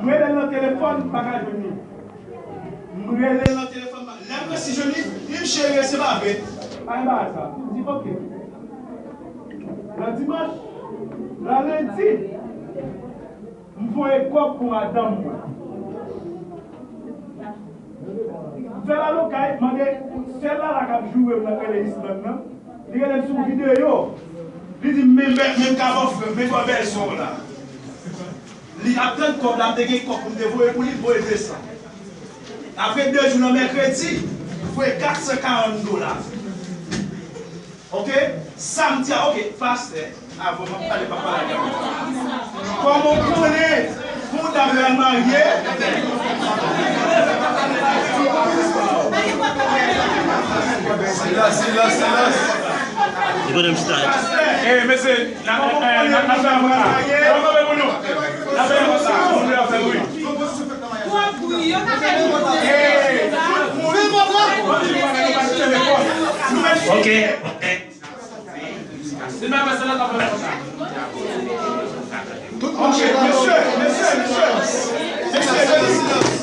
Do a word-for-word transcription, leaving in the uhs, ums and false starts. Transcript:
M rele l nan telefòn, m pa ka jwenn li. M rele l nan telefòn, lè m resi jwenn li, li di m, cheri, se pa vre. Pa gen bagay sa. M di, oke. Nan dimanch, nan lendi, m voye kòb pou madanm mwen. M fè l al okay, mande sèl la la k ap joure m nan rele Island nan. Li rele m sou videyo. Li di m, men, men, men kabòf, men bò bèl son la. Li ap tann kòb la, m te gen kòb pou m te voye pou li, m voye de san. Apre de jou nan mèkredi, m voye kat san karant dola. Oke? Samdi a, oke, pastè, avan m ap pale, m ap pale avè w. Kòman w konnen pou w ta pral marye? Silans, silans, silans. Li konnen m style. Pastè, eh, mesye, n ap, eh, n ap, n ap fè yon konsa. N ap kanpe pou nou. N ap fè yon konsa. Moun yo ap fè bri. Twòp bri, yo ka fè nou. Eh, tout moun. Ok, ok. Tout moun, mesye, mesye, mesye. Mesye, mesye.